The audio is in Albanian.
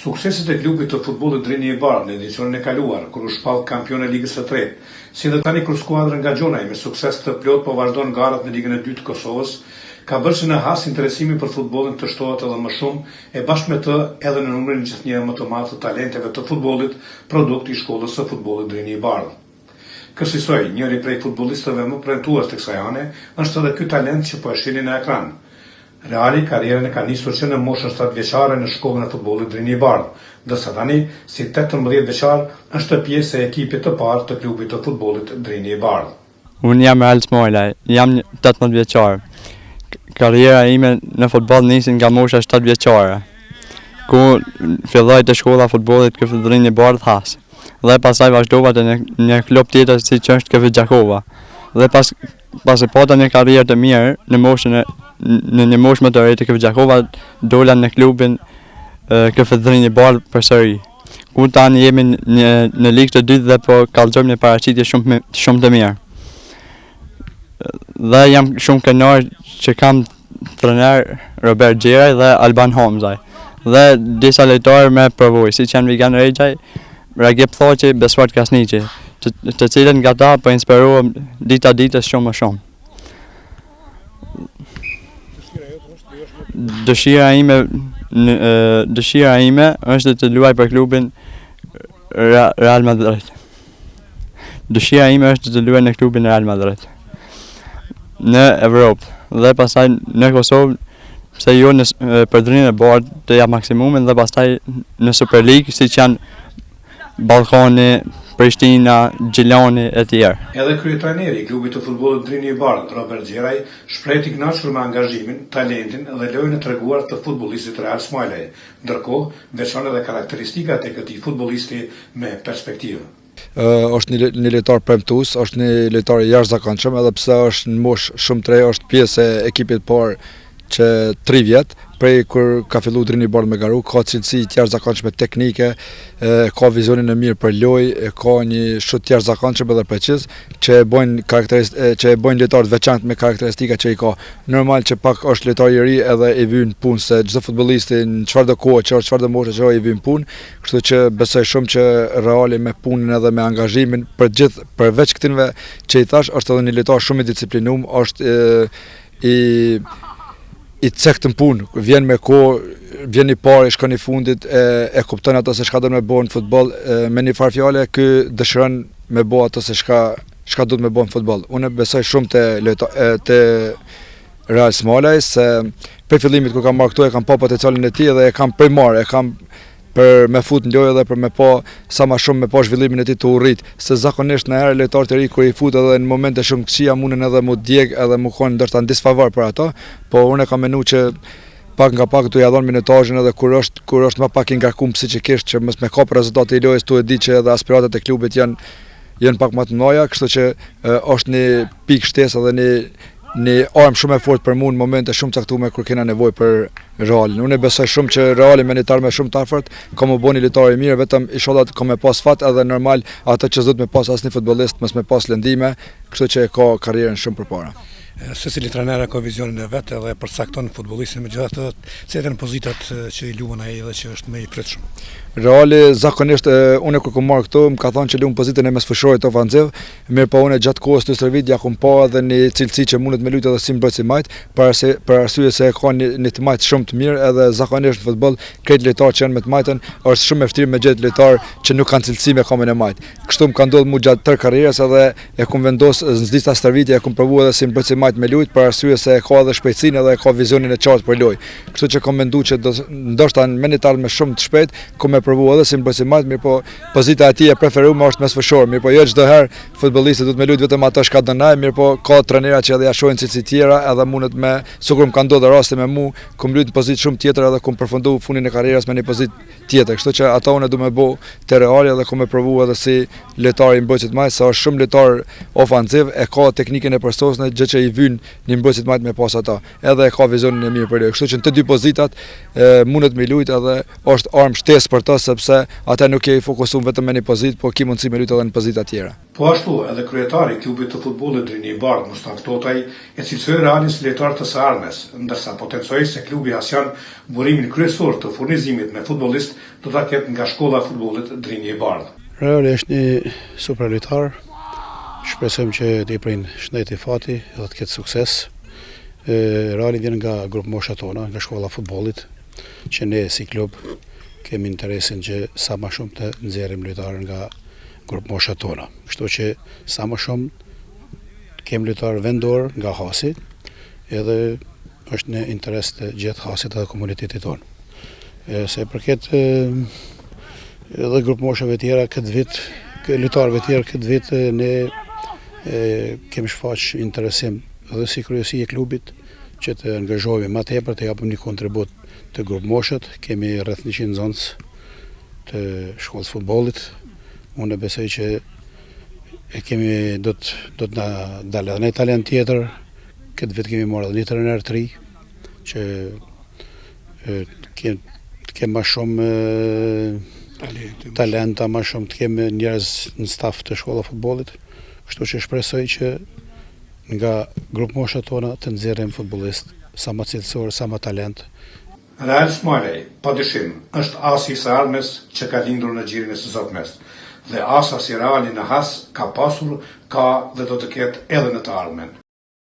Sukseset e klubit të futbollit Drini i Bardhë në edicionin e kaluar, kur u shpall kampion e Ligës së Tretë, si dhe tani kur skuadra nga Gjonaj me sukses të plotë po vazhdon garat në Ligën e Dytë të Kosovës, ka bërë që në Has interesimi për futbollin të shtohet edhe më shumë e bashkë me të edhe në numrin gjithnjë e më të madh të talenteve të futbollit, produkt i shkollës së futbollit Drini i Bardhë. Kësisoj, njëri prej futbollistëve më premtues të kësaj ane është edhe ky talent që po e shihni në ekran. Reali karrierën e ka nisur që në moshën shtatëvjeçare në shkollën e futbollit Drini i Bardhë, ndërsa tani, si 18 vjeçar, është pjesë e ekipit të parë të klubit të futbollit Drini i Bardhë. Unë jam Real Smajlaj, jam 18 vjeçar. Karriera ime në futboll nisi nga mosha 7 vjeçare, ku filloi te shkolla e futbollit KF Drini i Bardhë Has. Dhe pastaj vazhdova te një, një klub tjetër siç është KF Gjakova. Dhe pas pasi pata një karrierë të mirë në moshën e në një moshë më të re te KF Gjakova, dola në klubin KF Drini i Bardhë përsëri. Ku tani jemi në në ligë të dytë dhe po kallxojmë një paraqitje shumë shumë të mirë. Dhe jam shumë krenar që kam trener Robert Gjeraj dhe Alban Hamzaj dhe disa lojtarë me përvojë, siç janë Vigan Rexhaj, Ragip Thaçi, Besfort Krasniqi, të, të cilët nga ta po inspirohem dita ditës shumë më shumë. Dëshira ime dëshira ime është të luaj për klubin Real Madrid. Dëshira ime është të luaj në klubin Real Madrid në Evropë dhe pastaj në Kosovë pse jo në për Drinin e Bardhë të jap maksimumin dhe pastaj në Superligë siç janë Ballkani, Prishtina, Gjilani e tjerë. Edhe kryetrajneri i klubit të futbollit Drini i Bardhë, Robert Gjeraj, shprehet i kënaqur me angazhimin, talentin dhe lojën e treguar të futbollistit Real Smajlaj, Ndërkohë, veçon edhe karakteristikat e këtij futbollisti me perspektivë. Është një një lojtar premtues, është një lojtar i jashtëzakonshëm, edhe pse është në moshë shumë të re, është pjesë e ekipit të parë që 3 vjet, prej kur ka fillu Drini i Bardhë me garu, ka cilësi të jashtëzakonshme teknike, ka vizionin e mirë për lojë, ka një shut të jashtëzakonshëm edhe preciz, që e bojnë karakterist që e bojnë lojtar të veçantë me karakteristika që i ka. Normal që pak është lojtar i ri edhe i vyn punë se çdo futbollisti në çfarëdo kohe që është çfarëdo moshe që i vyn punë, kështu që besoj shumë që Reali me punën edhe me angazhimin për gjithë përveç këtynve që i thash është edhe një lojtar shumë i disiplinum, është i i cektë në punë, vjen me kohë, vjen i pari, shkon i fundit, e, e kupton ato se çka do me bo në futboll, e, me një farë fjale, ky dëshiron me bo ato se çka çka duhet me bo në futboll. Unë besoj shumë te lojta, te Real Smajlaj se prej fillimit kur kam marrë këtu e kam pa potencialin e tij dhe e kam primar, e kam për me fut në lojë dhe për me pa sa ma shumë me pa zhvillimin e tij tu u rrit, se zakonisht në herë lojtarët e ri kur i fut edhe në momente shumë këqija munden edhe mu djeg edhe mu konë ndoshta në disfavor për ato, po unë e kam menu që pak nga pak tu ja dhon minutazhin edhe kur është kur është më pak i ngarkuar psiqikisht që mos me kap rezultati i lojës tu e di që edhe aspiratat e klubit janë janë pak më të mëdha, kështu që është një pikë shtesë edhe një një armë shumë e fortë për mua në momente shumë të caktuara kur kena nevojë për Realin. Unë besoj shumë që Reali me një t'ardhme shumë të afërt ka me u bo një lojtar i mirë, vetëm inshallah ka me pas fat edhe normal ato që s'duhet me pas asnjë futbollist, mos me pas lëndime, kështu që e ka karrierën shumë përpara. Secili trajner e ka vizionin e vet edhe përcakton futbollistin, megjithatë cilat janë pozitat që i luan ai dhe që është më i pritshëm. Reali zakonisht unë kur kam marrë këtu më ka thënë që luan pozitën e mesfushorit ofanziv, mirëpo unë gjatë kohës të stërvitjes ja kam pa edhe një cilësi që mundet me luajtë edhe si mbrojtës i majt, për arsye për arsye se e ka një, një të majtë shumë të mirë edhe zakonisht në futboll krejt lojtarët që janë me të majtën është shumë e vështirë me gjetë lojtarë që nuk kanë cilësi me kamën e majtë. Kështu më ka ndodhur mu gjatë tërë karrierës edhe e kum vendos në disa stërvitje e kum provu edhe si mbrojtës i majtë me lujt për arsye se e ka edhe shpejtësinë edhe e ka vizionin e qartë për lojë. Kështu që kam mendu që do, ndoshta me një t'ardhme shumë të shpejt kam me provu edhe si mbrojtës i majtë, mirëpo pozita e tij e preferuar është mesfushor, mirëpo jo çdo herë futbollisti duhet me lujt vetëm ato çka don ai, mirëpo ka trajnera që edhe ja shohin cilësi tjera edhe mundet me sikur më ka ndodhur rasti me mu, kum lujt në pozitë shumë tjetër edhe kum përfundu fundin e karrierës me një pozitë tjetër, kështu që ato unë du me bo te Reali edhe kom me provu edhe si lojtar i mbrojtësit majtë, se është shumë lojtar ofanziv, e ka teknikën e përsosme, gjë që i i vyn një mbrojtësi të majtë me pas ata. Edhe e ka vizionin e mirë për lojë. Kështu që në të dy pozitat mundet me lujt edhe është armë shtesë për të sepse ata nuk je i fokusum vetëm me një pozitë, po ki mundësi me lujt edhe në pozita tjera. Po ashtu, edhe kryetari i klubit të futbollit Drini i Bardhë, Mustafë Totaj, e cilësoi Realin si lojtar të së ardhmes, ndërsa potencoi se klubi hasian burimin kryesor të furnizimit me futbollistë do ta ketë nga shkolla e futbollit Drini i Bardhë. Reali është një super lojtar, shpresojmë që t'i prin shëndeti fati dhe të ketë sukses. Reali vjen nga grupmoshat tona, nga shkolla e futbollit, që ne si klub kemi interesin që sa ma shumë të nxjerrim lojtarë nga grupmoshat tona. Kështu që sa më shumë të kemi lojtarë vendor nga Hasi, edhe është në interes të gjithë Hasit edhe komunitetit tonë. E, sa i përket edhe grupmoshave tjera këtë vit, lojtarëve tjerë këtë vit ne e, kemi shfaq interesim edhe si kryesi e klubit që të angazhohemi më tepër të japim një kontribut te grupmoshat, kemi rreth 100 nxënës të shkollës futbollit. Unë besoj që e kemi do të do të na dalë edhe një talent tjetër. Këtë vit kemi marrë edhe një trener të ri që të kem të kem më shumë talenta, më shumë të kemi njerëz në staf të shkolla futbollit. Kështu që shpresoj që nga grupmoshat tona të nxjerrim futbollistë sa më cilësor, sa më talent. Real Smajlaj, pa dyshim, është asi i së ardhmes që ka lindur në gjirin e së sotmes. Dhe asa si Reali në Has ka pasur, ka dhe do të ketë edhe në të ardhmen.